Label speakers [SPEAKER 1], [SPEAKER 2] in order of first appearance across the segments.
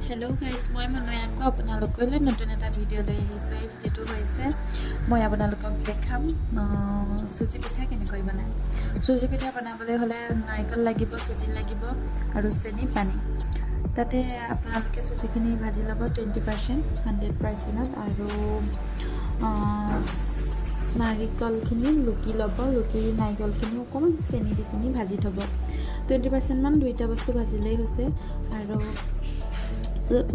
[SPEAKER 1] Hello' guys, মই মনোৱে আকৌ আপোনালোকলৈ নতুন এটা ভিডিঅ' লৈ আহিছোঁ। এই ভিডিঅ'টো হৈছে মই আপোনালোকক দেখাম চুজি পিঠা কেনেকৈ বনায়। চুজি পিঠা বনাবলৈ হ'লে নাৰিকল লাগিব, চুজি লাগিব আৰু চেনি, পানী। তাতে আপোনালোকে চুজিখিনি ভাজি ল'ব 20%, 100%ত আৰু নাৰিকলখিনি ৰুকি ল'ব। ৰুকি নাৰিকলখিনি অকণমান চেনি দি পিনি ভাজি থ'ব। 20%মান দুইটা বস্তু ভাজিলেই হৈছে। আৰু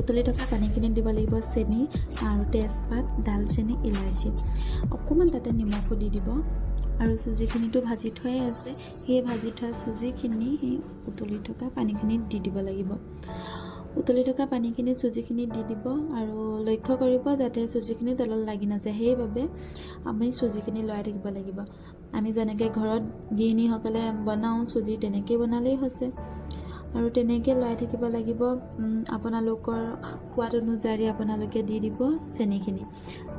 [SPEAKER 1] উতলি থকা পানীখিনিত দিব লাগিব চেনি আৰু তেজপাত, ডালচেনি, ইলাচি, অকণমান তাতে নিমখো দি দিব। আৰু চুজিখিনিতো ভাজি থোৱাই আছে, সেই ভাজি থোৱা চুজিখিনি সেই উতলি থকা পানীখিনিত দি দিব লাগিব। উতলি থকা পানীখিনিত চুজিখিনি দি দিব আৰু লক্ষ্য কৰিব যাতে চুজিখিনি তলত লাগি নাযায়। সেইবাবে আমি চুজিখিনি লৰাই থাকিব লাগিব। আমি যেনেকৈ ঘৰত গৃহিণীসকলে বনাওঁ চুজি, তেনেকেই বনালেই হৈছে। আৰু তেনেকৈ লৰাই থাকিব লাগিব। আপোনালোকৰ সোৱাদ অনুযায়ী আপোনালোকে দি দিব চেনিখিনি।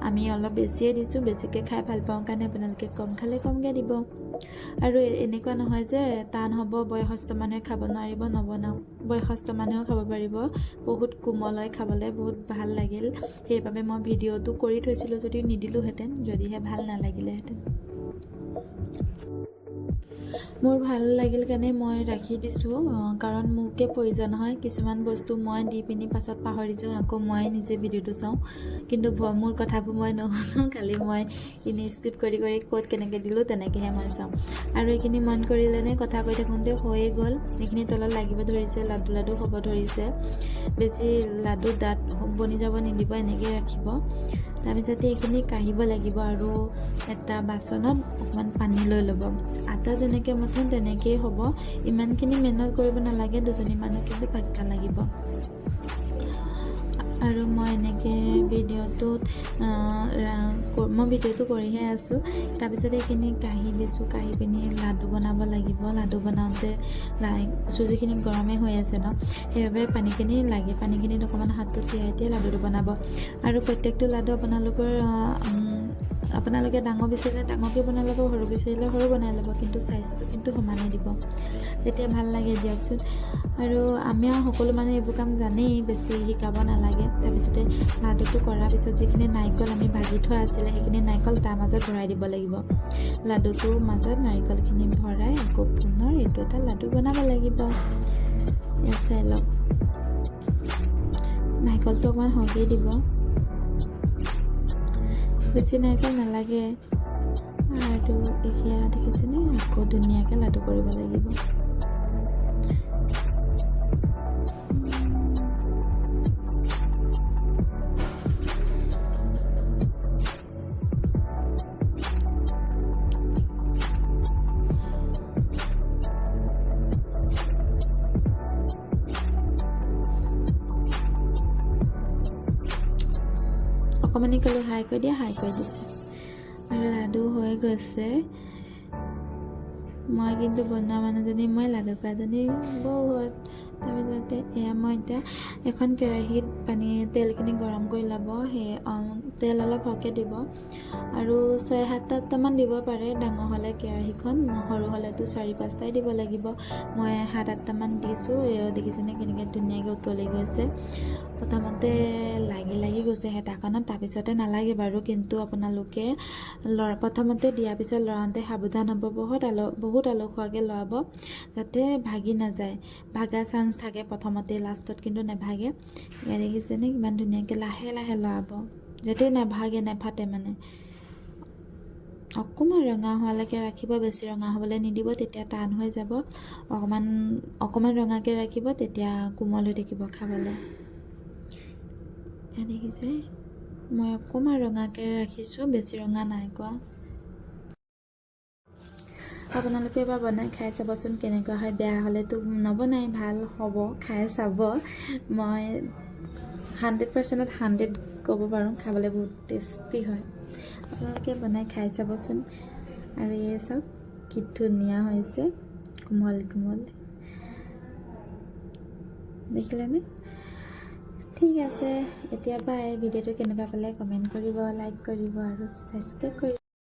[SPEAKER 1] আমি অলপ বেছিয়ে দিছোঁ, বেছিকৈ খাই ভাল পাওঁ কাৰণে। আপোনালোকে কম খালে কমকৈ দিব। আৰু এনেকুৱা নহয় যে টান হ'ব, বয়সস্থ মানুহে খাব নোৱাৰিব, নবনাওঁ। বয়সস্থ মানুহেও খাব পাৰিব। বহুত কোমল হয়, খাবলৈ বহুত ভাল লাগিল। সেইবাবে মই ভিডিঅ'টো কৰি থৈছিলোঁ, যদি নিদিলোহেঁতেন যদিহে ভাল নালাগিলেহেঁতেন। মোৰ ভাল লাগিল কাৰণে মই ৰাখি দিছোঁ, কাৰণ মোকে প্ৰয়োজন হয়। কিছুমান বস্তু মই দি পিনি পাছত পাহৰি যাওঁ, আকৌ মই নিজে ভিডিঅ'টো চাওঁ। কিন্তু মোৰ কথাবোৰ মই নুশুনো, খালি মই এনেই স্কিপ কৰি কৰি ক'ত কেনেকৈ দিলোঁ তেনেকৈহে মই চাওঁ। আৰু এইখিনি মন কৰিলেনে, কথা কৈ থাকোঁতে হৈয়ে গ'ল। এইখিনি তলত লাগিব ধৰিছে, লাডু লাডু হ'ব ধৰিছে। বেছি লাডু ডাঠ বনি যাব নিদিব, এনেকৈ ৰাখিব। তাৰপিছতে এইখিনি কাঢ়িব লাগিব আৰু এটা বাচনত অকণমান পানী লৈ ল'ব। আটা যেনেকৈ মথোঁ তেনেকেই হ'ব। ইমানখিনি মেহনত কৰিব নালাগে, দুজনী মানুহ কিন্তু পাক্কা লাগিব। আৰু মই এনেকৈ ভিডিঅ'টোত মই ভিডিঅ'টো কৰিহে আছোঁ। তাৰপিছত এইখিনি কাঢ়ি দিছোঁ। কাঢ়ি পিনি লাডু বনাব লাগিব। লাডু বনাওঁতে লাইক চুজিখিনি গৰমেই হৈ আছে ন, সেইবাবে পানীখিনি লাগে। পানীখিনিত অকণমান হাতটো তিয়াই তিয়াই লাডুটো বনাব। আৰু প্ৰত্যেকটো লাডু আপোনালোকে ডাঙৰ বিচাৰিলে ডাঙৰকৈ বনাই ল'ব, সৰু বিচাৰিলে সৰু বনাই ল'ব, কিন্তু চাইজটো কিন্তু সমানেই দিব, তেতিয়া ভাল লাগে দিয়কচোন। আৰু আমি আৰু সকলো মানুহে এইবোৰ কাম জানেই, বেছি শিকাব নালাগে। তাৰপিছতে লাডুটো কৰাৰ পিছত যিখিনি নাৰিকল আমি ভাজি থোৱা আছিলে, সেইখিনি নাৰিকল তাৰ মাজত ভৰাই দিব লাগিব। লাডুটোৰ মাজত নাৰিকলখিনি ভৰাই আকৌ পুনৰ এইটো এটা লাডু বনাব লাগিব। ইয়াত চাই লওক, নাৰিকলটো অকণমান সৰহকৈ দিব, বেছি নাৰিকল নালাগে। আৰু এয়া দেখিছেনে, আকৌ ধুনীয়াকৈ লাডু কৰিব লাগিব। অকণমানি ক'লোঁ হাই কৈ দিয়া, হাই কৈ দিছে। আৰু লাডু হৈ গৈছে। মই কিন্তু বনোৱা মানুহজনী মই, লাডু খোৱাজনী বহুত। তাৰপিছতে এয়া মই এতিয়া এখন কেৰাহীত পানী তেলখিনি গৰম কৰি ল'ব। সেই তেল অলপ সৰহকৈ দিব আৰু ছয় সাত আঠটামান দিব পাৰে ডাঙৰ হ'লে কেৰাহীখন। সৰু হ'লেতো চাৰি পাঁচটাই দিব লাগিব। মই সাত আঠটামান দিছোঁ। এয়া দেখিছেনে কেনেকৈ ধুনীয়াকৈ উতলি গৈছে। প্ৰথমতে লাগি লাগি গৈছে হেতাখনত, তাৰপিছতে নালাগে বাৰু। কিন্তু আপোনালোকে প্ৰথমতে দিয়াৰ পিছত লৰাওঁতে সাৱধান হ'ব। বহুত আলসুৱাকৈ লৰাব যাতে ভাগি নাযায়। ভাগা চান্স থাকে প্ৰথমতে, লাষ্টত কিন্তু নাভাগে। এয়া দেখিছেনে কিমান ধুনীয়াকৈ লাহে লাহে লৰাব যাতে নাভাগে, নেফাটে। মানে অকণমান ৰঙা হোৱালৈকে ৰাখিব, বেছি ৰঙা হ'বলৈ নিদিব, তেতিয়া টান হৈ যাব। অকণমান অকণমান ৰঙাকৈ ৰাখিব, তেতিয়া কোমল হৈ থাকিব খাবলৈ। এয়া দেখিছে, মই অকণমান ৰঙাকৈ ৰাখিছোঁ, বেছি ৰঙা নাই কৰা। আপোনালোকে এবাৰ বনাই খাই চাবচোন কেনেকুৱা হয়। বেয়া হ'লেতো নবনাই, ভাল হ'ব, খাই চাব। মই 100%ত 100 ক'ব পাৰোঁ, খাবলৈ বহুত টেষ্টি হয়। আপোনালোকে বনাই খাই চাবচোন। আৰু এই চাওক কি ধুনীয়া হৈছে, কোমল কোমল, দেখিলেনে? ঠিক আছে, এতিয়া বাই। ভিডিঅ'টো কেনেকুৱা পালে কমেণ্ট কৰিব, লাইক কৰিব আৰু ছাবস্ক্ৰাইব কৰিব।